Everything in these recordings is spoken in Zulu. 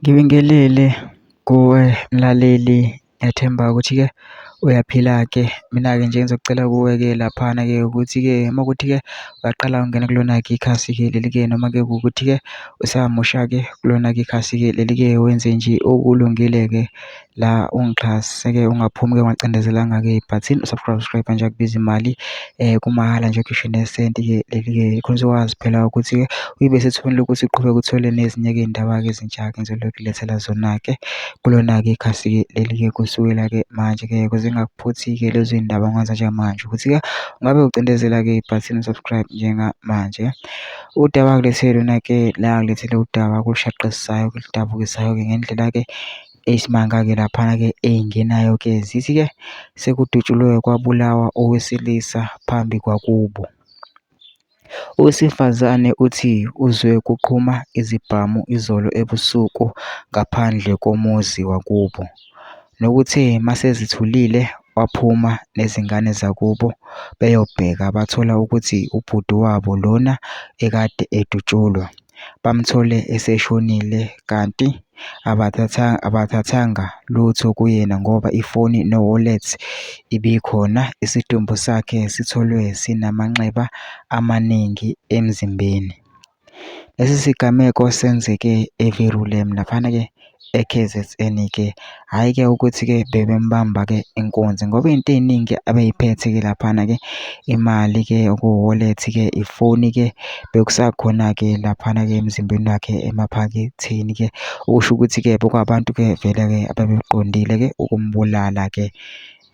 Ngibingelele kuwe mlaleli, ngiyathemba ukuthi-ke uyaphila-ke. Mina-ke nje engizocela kuwe-ke laphana-ke ukuthi-ke uma kuwukuthi-ke uyaqala ungena kulona-ke ikhasi-ke leli-ke noma-ke kuwukuthi-ke usamusha-ke kulona-ke ikhasi-ke leli-ke wenze nje okulungile-ke la ungixhase-ke ungaphumi-ke ungacindezelanga-ke ibhathini u-subscribe nje akubizi imali kumahhala nje ukhishwe nesenti-ke leli-ke khona uzokwazi phela ukuthi-ke ube sethubeni lokuthi uqhubeke uthole nezinye-ke iy'ndaba-ke ezintsha-ke engizolokhu ngilethela zona-ke kulona-ke ikhasi-ke leli-ke kusukela-ke manje-ke ukuze zingakuphuthi-ke lezo y'ndaba ongazenza njengamanje ukuthi-ke ungabe ucindezela-ke ibhathini subscribe njengamanje. Udaba ngilethele lona-ke la ngilethele udaba olushaqisayo oludabukisayo-ke ngendlela-ke eyisimanga-ke laphana-ke ey'ngenayo-ke zithi-ke sekudutshulwe kwabulawa owesilisa phambi kwakubo. Owesifazane uthi uzwe kuqhuma izibhamu izolo ebusuku ngaphandle komuzi wakubo, nokuthe masezithulile waphuma nezingane zakubo beyobheka bathola ukuthi ubhuti wabo lona ekade edutshulwa, bamthole eseshonile kanti abathathanga lutho kuyena ngoba ifoni ne-wallet ibikhona. Isidumbu sakhe sitholwe sinamanxeba amaningi emzimbeni. Lesi sigameko senzeke eVerulam laphana-ke e-K_Z_N-ke. Hhayi-ke ukuthi-ke bebembamba-ke inkunzi ngoba iy'nto ey'ningi abey'phethe-ke laphana-ke imali-ke okuwu-wallet-ke, ifoni-ke bekusakhona-ke laphana-ke emzimbeni wakhe emaphaketheni-ke. Okusho ukuthi-ke bekwabantu-ke vele-ke ababeqondile-ke ukumbulala-ke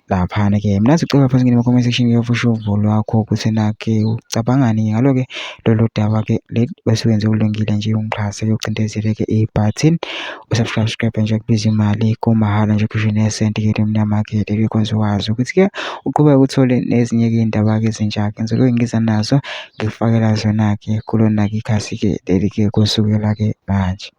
laphana-ke. Mina ngizocela phansi kuma-comment section usho uvo lwakho ukuthi na-ke ucabangani ngalo-ke lolu daba-ke leli bese wenze okulungile nje ungixhase ucindezele-ke ibhathini u-subscribe nje kubiza imali kumahhala nje ukhishwe nesenti-ke lemnyama-ke leli khona uzokwazi ukuthi-ke uqhubeke uthole nezinye-ke iy'ndaba-ke ezintsha-ke ngizoloku ngiza nazo ngikufakela zona-ke kulona-ke ikhasi-ke leli-ke kusukela-ke manje.